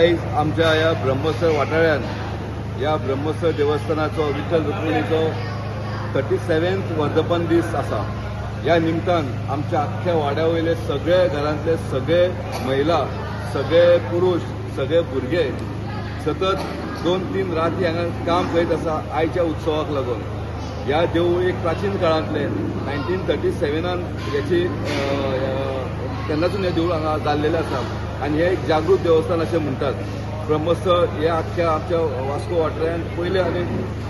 आयज आमच्या ह्या ब्रह्मस्थळ वाठारांत ह्या ब्रह्मस्थळ देवस्थानाचो विठ्ठल रुक्मिणीचो 37th वर्धापन दीस आसा. ह्या निमतान आमच्या आख्ख्या वाड्या वयले सगळे घरांतले सगळे महिला, सगळे पुरुष, सगळे भुरगे सतत 2-3 राती हांगा काम करीत आसा आयच्या उत्सवाक लागून. ह्या देवूळ एक प्राचीन काळांतलें 1937 हेची तेन्नासून हें देवूळ हांगा जाल्लेलें आसा आनी हें एक जागृत देवस्थान अशें म्हणटात. ब्रह्मस्थळ हे आख्ख्या आमच्या वास्को वाठारांत पयलें आनी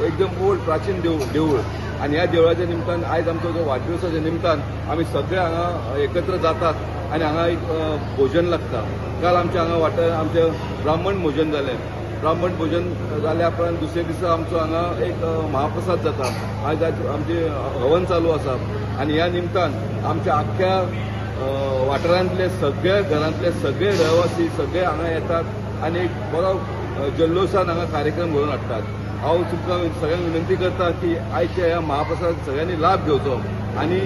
एकदम ओल्ड प्राचीन देवूळ आनी ह्या देवळाच्या निमतान आयज आमचो जो वाडदिवसाच्या निमतान आमी सगळे हांगा एकत्र जातात आनी हांगा एक भोजन लागता. काल आमच्या हांगा वाठारांत आमचें ब्राह्मण भोजन जालें. ब्राह्मण भोजन जाल्या उपरांत दुसऱ्या दिसा आमचो हांगा एक महाप्रसाद जाता. आयज आमचें हवन चालू आसा आनी ह्या निमतान आमच्या आख्ख्या वाठारांतले सगळे घरांतले सगळे रहिवासी सगळे हांगा येतात आनी एक बरो जल्लोशान हांगा कार्यक्रम घडोवन हाडटात. हांव तुमकां सगळ्यांक विनंती करता की आयच्या ह्या महाप्रसाद सगळ्यांनी लाभ घेवचो आनी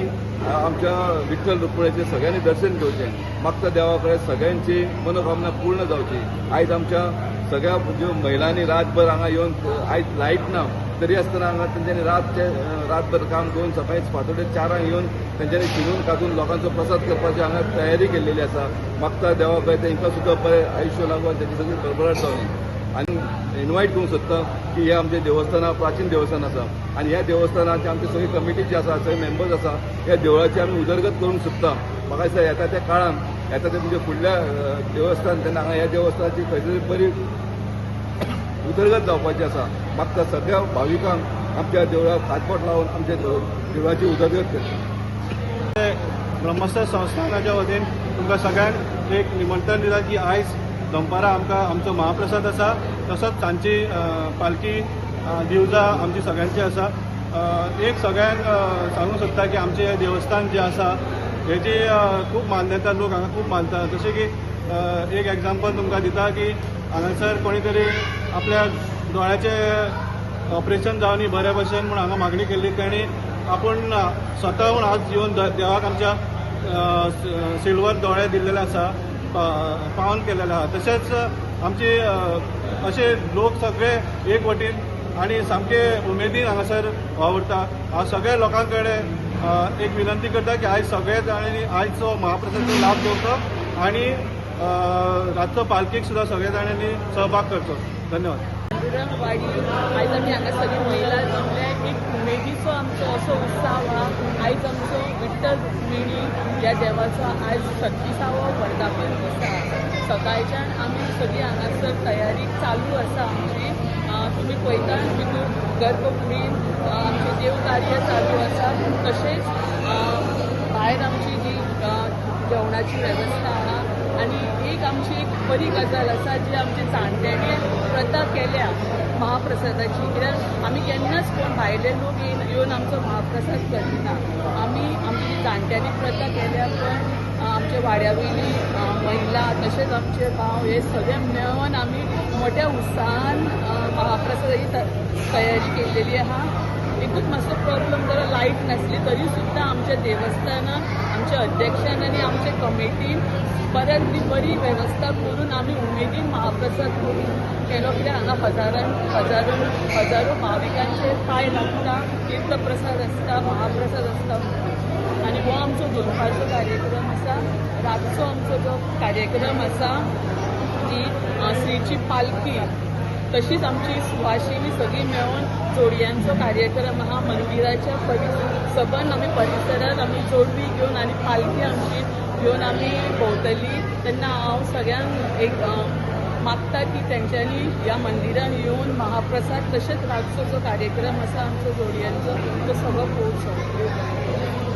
आमच्या विठ्ठल रुक्मिणीचें सगळ्यांनी दर्शन घेवचें. मागता देवा कडेन सगळ्यांची मनोकामना पूर्ण जावची. आयज आमच्या सगळ्या ज्यो महिलांनी रातभर हांगा येवन आयज लायट ना तरी आसतना हांगा तेंच्यांनी रातभर काम करून सकाळी फांतोडेर 4 येवन तेंच्यांनी शिनून कातून लोकांचो प्रसाद करपाची हांगा तयारी केल्लेली आसा. मागता देवा कडेन तेंकां सुद्दां बरें आयुश्य लागून आनी तेंची सगळी भरभराट जावनी. आनी इनवायट करूंक सोदता की हे आमचें देवस्थान प्राचीन देवस्थान आसा आनी ह्या देवस्थानाची आमची सगळी कमिटी जी आसा, सगळे मेंबर्स आसा, ह्या देवळाची आमी उदरगत करूंक सोदता. म्हाका दिसता येता त्या काळान येता ते म्हणजे फुडल्या देवस्थान तेन्ना हांगा ह्या देवस्थानाची खंय तरी बरी उदरगत जावपाची आसा. मागता सगळ्या भाविकांक आमच्या देवळाक हातबोट लावन आमच्या देवळाची उदरगत करची. ब्रह्मस्थळ संस्थानाच्या वतीन तुमकां सगळ्यांक एक निमंत्रण दिता की आयज दनपारां आमकां आमचो महाप्रसाद आसा, तसोच सांजची पालखी दिवजा आमची सगळ्यांची आसा. एक सगळ्यांक सांगूंक सोदता की आमचें हें देवस्थान जें आसा हेजी खूब मान्यता, लोक हांगा खूब मानता. जशें की एक एग्जाम्पल तुमकां दिता की हांगासर कोणी तरी आपल्या दोळ्याचें ऑपरेशन जावनी बऱ्या भशेन म्हूण हांगा मागणी केल्ली, तांणी आपूण स्वताहून आज येवन देवाक आमच्या सिल्वर दोळे दिल्लेले आसा, पावन केलेले आसा. तशेंच आमची अशे लोक सगळे एक वटीन आनी सामके उमेदीन हांगासर वावुरता. हांव सगळ्या लोकां कडेन एक विनंती करता की आयज सगळे जाणांनी आयचो महाप्रसादाचो लाभ घेवचो आनी रातचो पालखीक सुद्दां सगळ्या जाणांनी सहभाग करचो. धन्यवाद. पांडुरंगवाडी आयज आमी हांगा सगळी महिला जमल्या. एक उमेदीचो आमचो असो उत्साह आहा. आयज आमचो विठ्ठल रुक्मिणी ह्या देवाचो आयज 36वो वर्धापन दीस आहा. सकाळच्यान आमी सगळी हांगासर तयारी चालू आसा आमची. तुमी पळयता भितूर गर्भकुडीन आमचें देवकार्य चालू आसा. तशेंच भायर आमची जी जेवणाची वेवस्था आहा. आनी एक आमची एक बरी गजाल आसा जी आमची जाणट्यांनी प्रथा केल्या महाप्रसादाची. कित्याक आमी केन्नाच कोण भायले लोक येवन आमचो महाप्रसाद करिना. आमी आमची जाणट्यांनी प्रथा केल्या, पण आमच्या वाड्या वयली महिला तशेंच आमचे भाव हे सगळे मेळोन आमी मोठ्या उत्साहान महाप्रसादाची तयारी केल्लेली आहा. एकूच मातसो प्रॉब्लम जालो, लायट नासली तरी सुद्दां आमच्या देवस्थानान आमच्या अध्यक्षान आनी आमच्या कमिटीन बऱ्याच बरी वेवस्था करून आमी उमेदीन महाप्रसाद करून केलो. कित्याक हांगा हजारो हजारो भाविकांचे पांय लागता, तीर्थप्रसाद आसता, महाप्रसाद आसता आनी हो आमचो दनपारचो कार्यक्रम आसा. रातचो आमचो जो कार्यक्रम आसा ती श्रीची पालखी तशीच आमची सुवासिनी सगळी मेळून जोडयांचो कार्यक्रम आहा. मंदिराच्या सबंद आमी परिसरात आमी जोडवी घेवन आनी पालखी आमची घेवन आमी भोंवतली. तेन्ना हांव सगळ्यांक एक मागता की तेंच्यांनी ह्या मंदिरान येवन महाप्रसाद तशेंच रातचो जो कार्यक्रम आसा आमचो जोडयांचो तो सगळो पळोवचो.